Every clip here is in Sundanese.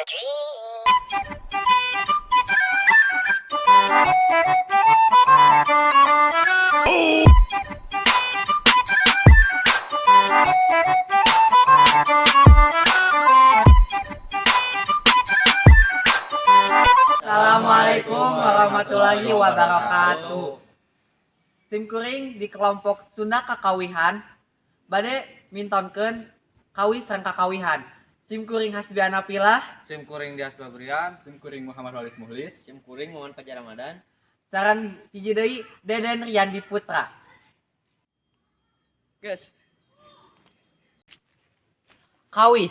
dream. Assalamualaikum warahmatullahi wabarakatuh. Simkuring di kelompok Sunda Kakawihan bade mintonkeun kawih sareng kakawihan. Simkuring Hasbiana Pilah, Simkuring Dias Babrian, Simkuring Muhammad Walis Muhlis, Simkuring Muhammad Fajar Ramadan, sareng hiji deui Deden Riyandi Putra. Guys. Kawih.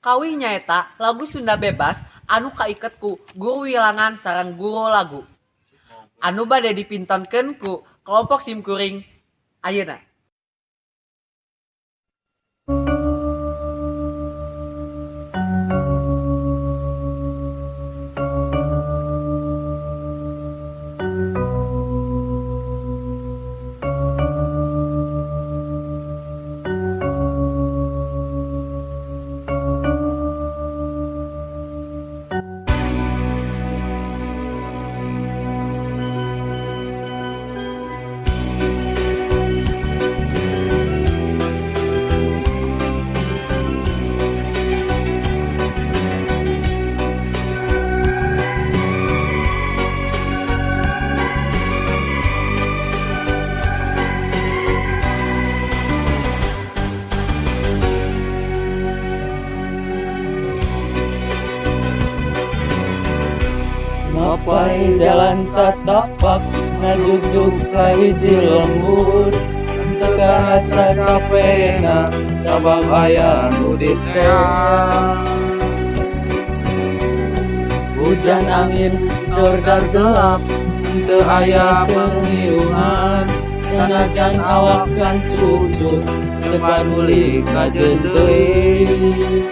Kawih nyaeta lagu Sunda bebas anu kaiket ku guru wilangan sareng guru lagu. Anu bade dipintonkeun ku kelompok simkuring ayeuna. Mapai jalan satapak ngajugjug ka hiji lembur teu karasa capena sabab aya nu diteang. Hujan angin dordar gelap teu aya pengiuhan sanajan awak kan cucuk teu paduli kajeun teuing.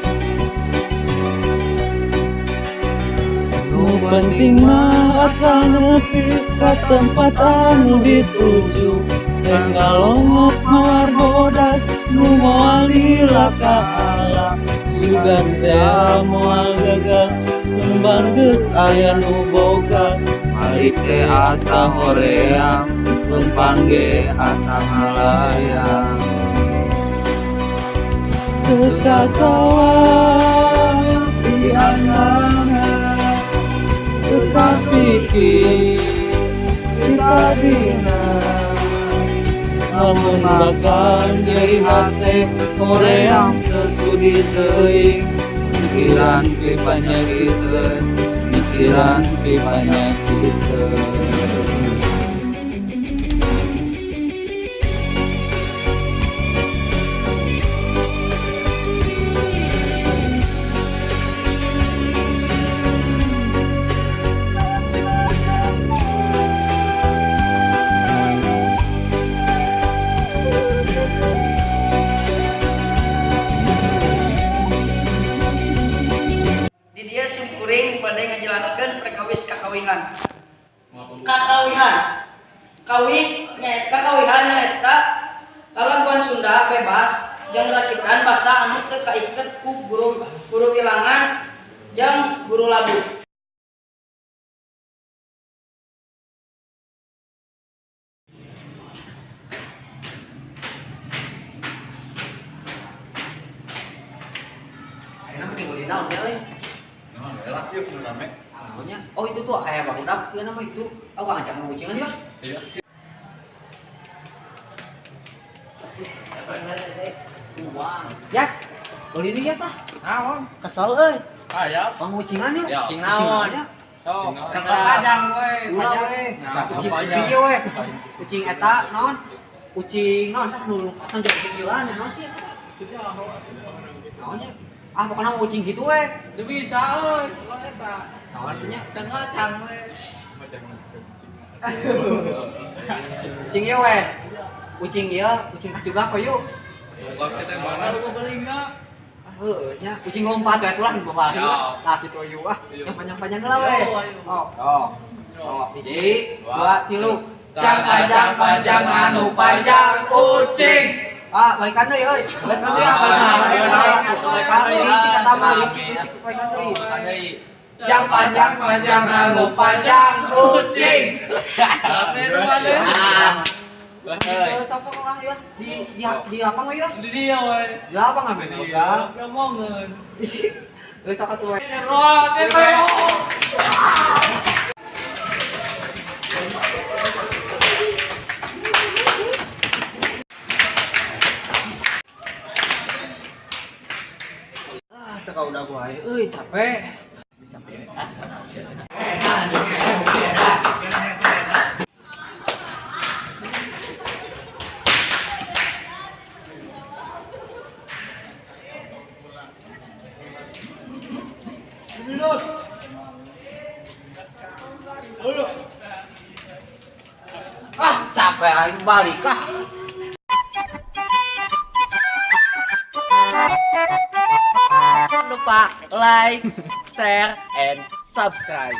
Nu penting mah asal nepi ka tempat anu dituju, teh ngalongok mawar bodas nu moal lila ka ala. Sugan teh moal gagal kembar geus aya nu boga, malik teh asa hoream lempang ge asa ngalayang. Teu kasawang di angangan tetapi kita dina, namun bahkan nyeri hate hoream teu sudi teuing, pikiran pipanyakiteun, pikiran pipanyakiteun. Kuring pada ngajelaskeun perkawis kakawihan. Kakawihan. Kawih nyaeta kakawihan nyaeta lalaguan Sunda bebas jeung rakitan basa anu teu kaiket ku guru wilangan jeung guru lagu. Ayeuna mending ulin naon nya euy? Oh itu tuh kayak barudak sih nama itu. Aku ngajak mau kucingan ya. Iya. Uang. Yas. Beli ini Yas ah. Naon? Kesel euy. Aya. Pangucingan yuk. Kucing naon? Sok. Panjang we. Ulah we. Kucing kucing ieu we. Kucing eta naon? Kucing naon sah nu lompatan jeung kucing gila naon sih eta? Naonnya? Ah pokoknya mau kucing gitu we. Teu bisa euy, ulah eta. Naon nya? Cang we. Kucing ieu we. Kucing ieu, kucing kacugak koyo. Lompat kita mana? Lu beulingna. Ah heueuh nya, kucing lompat we atuh lah nu lari. Tah kitu ieu ah. Yang panjang-panjang heula we. Oh. Oh. Oh, 1, 2, 3. Cang panjang panjang anu panjang kucing. Ah, balikan deui euy. Balikan deui, balikan deui. Balikan deui, licik eta mah, licik licik balikan deui. Jang panjang panjang nganggo panjang kucing. Oke, itu mana? Sok sok lah ya. Di lapang we ya. Di dia we. Di lapang ame udah. Ngomongeun. Geus sok atuh we. Teror, teror. Ah, teka udah gua euy capek. Ah, capek aing balik ah. Jangan lupa like, share, and subscribe.